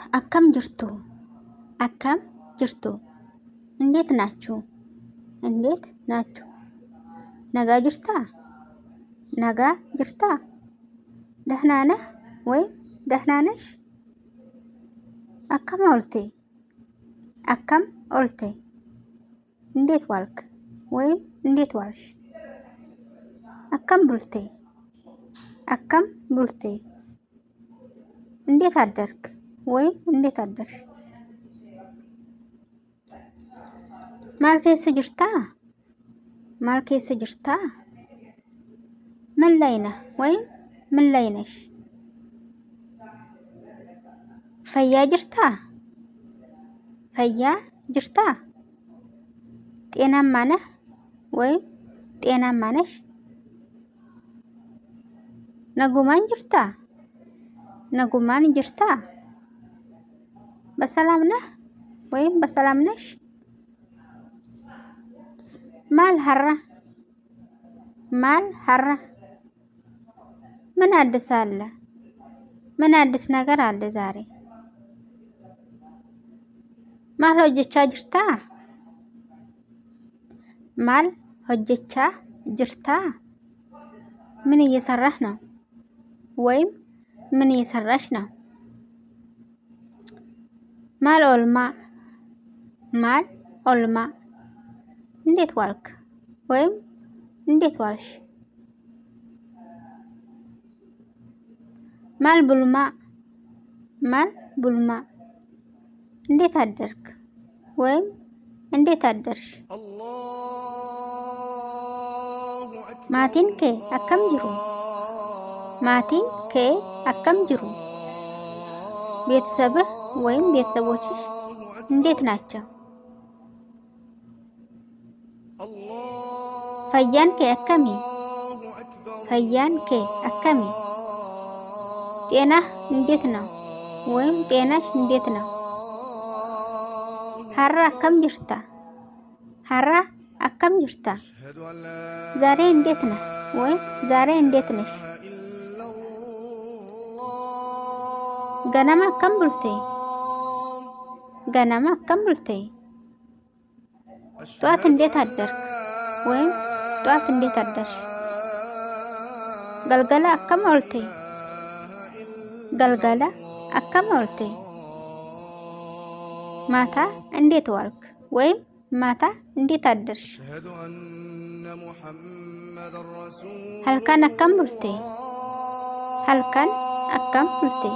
Akkam jirtu፣ akkam jirtu፣ እንዴት ናችሁ? እንዴት ናችሁ? Nagaa jirtaa፣ nagaa jirtaa፣ ደህና ነህ ወይም ደህና ነሽ? Akkam oolte፣ akkam oolte፣ እንዴት ዋልክ ወይም እንዴት ዋልሽ? Akkam bulte፣ akkam bulte፣ እንዴት አደርክ ወይም እንዴት አደርሽ? Maal keessa jirtaa፣ maal keessa jirtaa፣ ምን ላይ ነህ ወይም ምን ላይ ነሽ? Fayyaa jirtaa፣ fayyaa jirtaa፣ ጤናማ ነህ ወይም ጤናማ ነሽ? Nagumaan jirtaa፣ nagumaan jirtaa፣ በሰላም ነህ ወይም በሰላም ነሽ? Maal har'a፣ maal har'a፣ ምን አዲስ አለ? ምን አዲስ ነገር አለ ዛሬ? Maal hojjechaa jirtaa፣ maal hojjechaa jirtaa፣ ምን እየሰራህ ነው? ወይም ምን እየሰራሽ ነው? Maal oolmaa፣ maal oolmaa፣ እንዴት ዋልክ ወይም እንዴት ዋልሽ? Maal bulmaa፣ maal bulmaa፣ እንዴት አደርክ ወይም እንዴት አደርሽ? Maatiin kee akkam jiru? Maatiin kee akkam jiru? ቤተሰብህ ወይም ቤተሰቦችሽ እንዴት ናቸው? Fayyaan kee akkami? Fayyaan kee akkami? ጤናህ እንዴት ነው? ወይም ጤናሽ እንዴት ነው? Har'a akkam jirta? Har'a akkam jirta? ዛሬ እንዴት ነህ? ወይም ዛሬ እንዴት ነሽ? Ganama akkam bulte? Ganama akkam bulte? ጠዋት እንዴት አደርክ? ወይም ጠዋት እንዴት አደርሽ? Galgala akkam oolte? Galgala akkam oolte? ማታ እንዴት ዋልክ? ወይም ማታ እንዴት አደርሽ? Halkan akkam bulte? Halkan akkam bulte?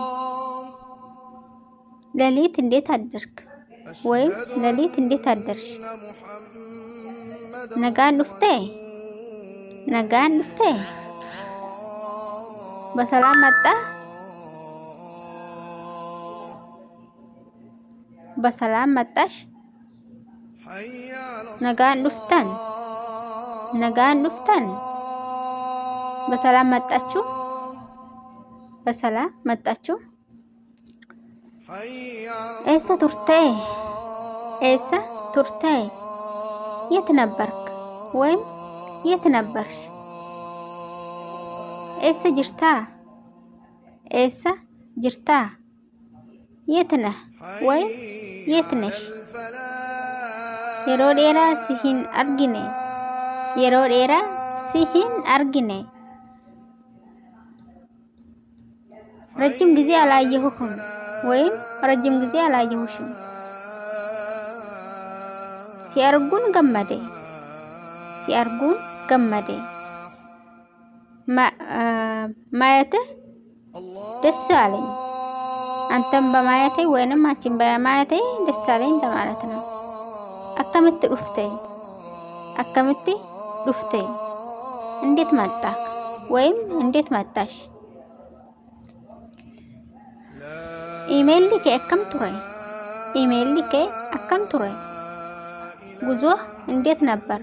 ሌሊት እንዴት አደርክ? ወይም ሌሊት እንዴት አደርሽ? Nagaan dhuftee? Nagaan dhuftee? በሰላም መጣህ? በሰላም መጣሽ? Nagaan dhuftan? Nagaan dhuftan? በሰላም መጣችሁ? በሰላም መጣችሁ? Eessa turte? Eessa turte? የት ነበርክ ወይም የት ነበርሽ? Eessa jirta? Eessa jirta? የት ነህ ወይም የት ነሽ? Yeroo dheeraa si hin argine፣ yeroo dheeraa si hin argine፣ ረጅም ጊዜ አላየሁህም ወይም ረጅም ጊዜ አላየሁሽም። Si arguun gammade፣ si arguun gammade፣ ማየትህ ደስ አለኝ። አንተን በማየቴ ወይንም አንቺን በማየቴ ደስ አለኝ ለማለት ነው። Akkamitti dhufte? Akkamitti dhufte? እንዴት መጣህ ወይም እንዴት መጣሽ? Imalli kee akkam ture? Imalli kee akkam ture? ጉዞህ እንዴት ነበር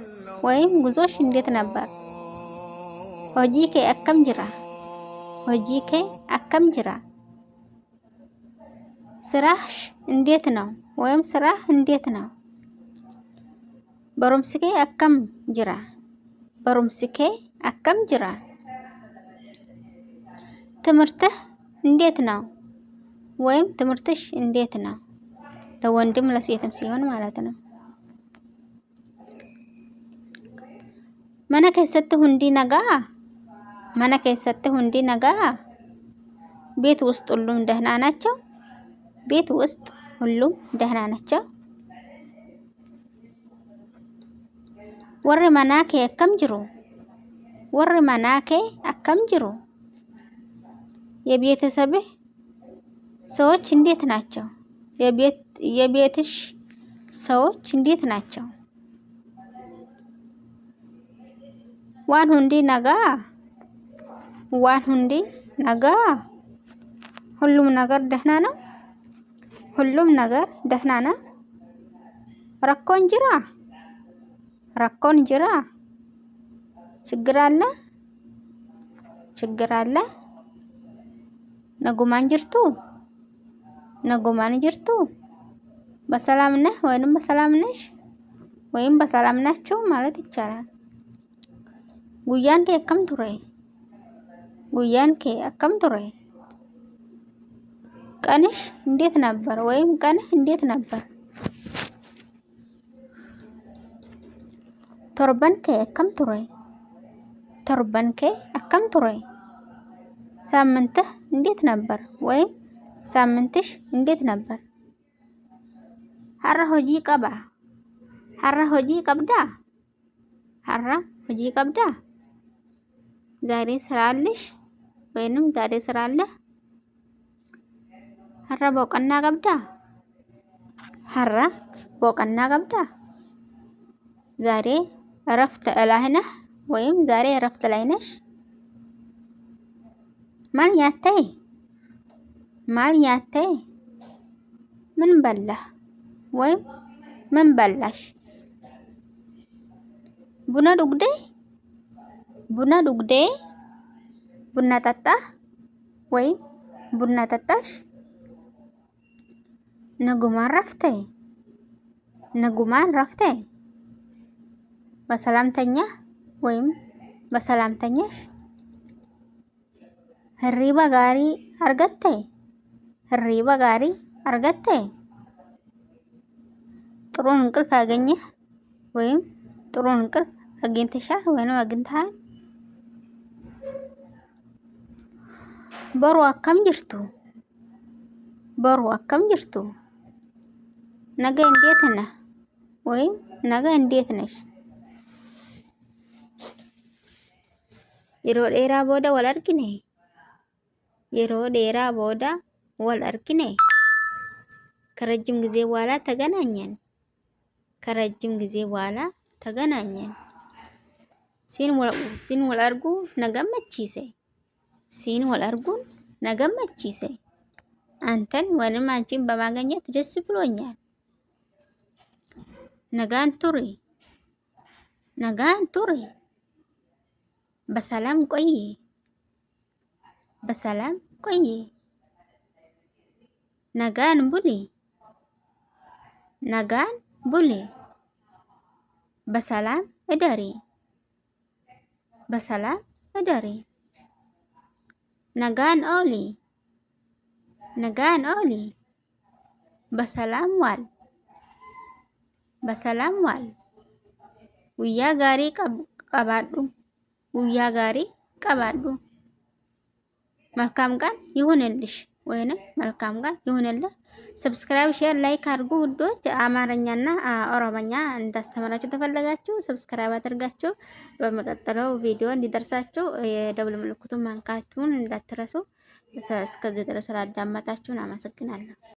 ወይም ጉዞሽ እንዴት ነበር? Hojiin kee akkam jira? Hojiin kee akkam jira? ስራሽ እንዴት ነው ወይም ስራህ እንዴት ነው? Barumsi kee akkam jira? Barumsi kee akkam jira? ትምህርትህ እንዴት ነው? ወይም ትምህርትሽ እንዴት ነው? ለወንድም ለሴትም ሲሆን ማለት ነው። Mana keessatti hundi nagaa? Mana keessatti hundi nagaa? ቤት ውስጥ ሁሉም ደህና ናቸው? ቤት ውስጥ ሁሉም ደህና ናቸው? Warri manaa kee akkam jiru? Warri manaa kee akkam jiru? የቤተሰብህ ሰዎች እንዴት ናቸው? የቤትሽ ሰዎች እንዴት ናቸው? Waan hundi nagaa? Waan hundi nagaa? ሁሉም ነገር ደህና ነው? ሁሉም ነገር ደህና ነው? Rakkoon jiraa? Rakkoon jiraa? ችግር አለ? ችግር አለ? Nagumaan jirtuu? Nagumaan jirtuu? በሰላም ነህ ወይንም በሰላም ነሽ ወይም በሰላም ናችሁ ማለት ይቻላል። Guyyaan kee akkam ture? Guyyaan kee akkam ture? ቀንሽ እንዴት ነበር? ወይም ቀንህ እንዴት ነበር? Torban kee akkam ture? Torban kee akkam ture? ሳምንትህ እንዴት ነበር? ወይም ሳምንትሽ እንዴት ነበር? Har'a hojii qabaa? Har'a hojii qabdaa? Har'a hojii qabdaa? ዛሬ ስራ አለሽ ወይንም ዛሬ ስራ አለህ? Har'a boqonnaa qabdaa? Har'a boqonnaa qabdaa? ዛሬ እረፍት ላይ ነህ ወይም ዛሬ እረፍት ላይ ነሽ? Maal nyaatte? Maal nyaatte? ምን በላህ ወይም ምን በላሽ? Buna dhugdee? Buna dhugdee? ቡና ጠጣህ ወይም ቡና ጠጣሽ? Nagumaan raftee? Nagumaan raftee? በሰላም ተኛህ ወይም በሰላም ተኛሽ? Hirriba gaarii argattee? Hirriba gaarii argattee? ጥሩ እንቅልፍ አገኘህ ወይም ጥሩ እንቅልፍ አግኝተሻል ወይም አግኝተሃል? Boru akkam jirtu? Boru akkam jirtu? ነገ እንዴት ነህ ወይም ነገ እንዴት ነሽ? Yeroo dheeraa booda wal arginee? Yeroo dheeraa booda wal arginee? ከረጅም ጊዜ በኋላ ተገናኘን። ከረጅም ጊዜ በኋላ ተገናኘን። Siin wal arguu na gammachiise. Siin wal arguun na gammachiise. አንተን ወይንም አንቺን በማግኘት ደስ ብሎኛል። Nagaan turi. Nagaan turi. በሰላም ቆይ። በሰላም ቆይ። Nagaan buli. Nagaan buli. በሰላም እደሪ። በሰላም እደሪ። Nagaan ooli. Nagaan ooli. በሰላም ዋል። በሰላም ዋል። Guyyaa gaarii qabaadhu. Guyyaa gaarii qabaadhu. መልካም ቀን ይሁንልሽ ወይንም መልካም ቀን ይሁንልህ። Subscribe፣ share፣ like አድርጉ ውዶች። አማርኛና ኦሮመኛ እንዳስተምራችሁ ተፈለጋችሁ subscribe አድርጋችሁ በሚቀጥለው ቪዲዮ እንዲደርሳችሁ የደውል ምልክቱን መንካቱን እንዳትረሱ። እስከዚህ ድረስ ስላዳመጣችሁን አመሰግናለሁ።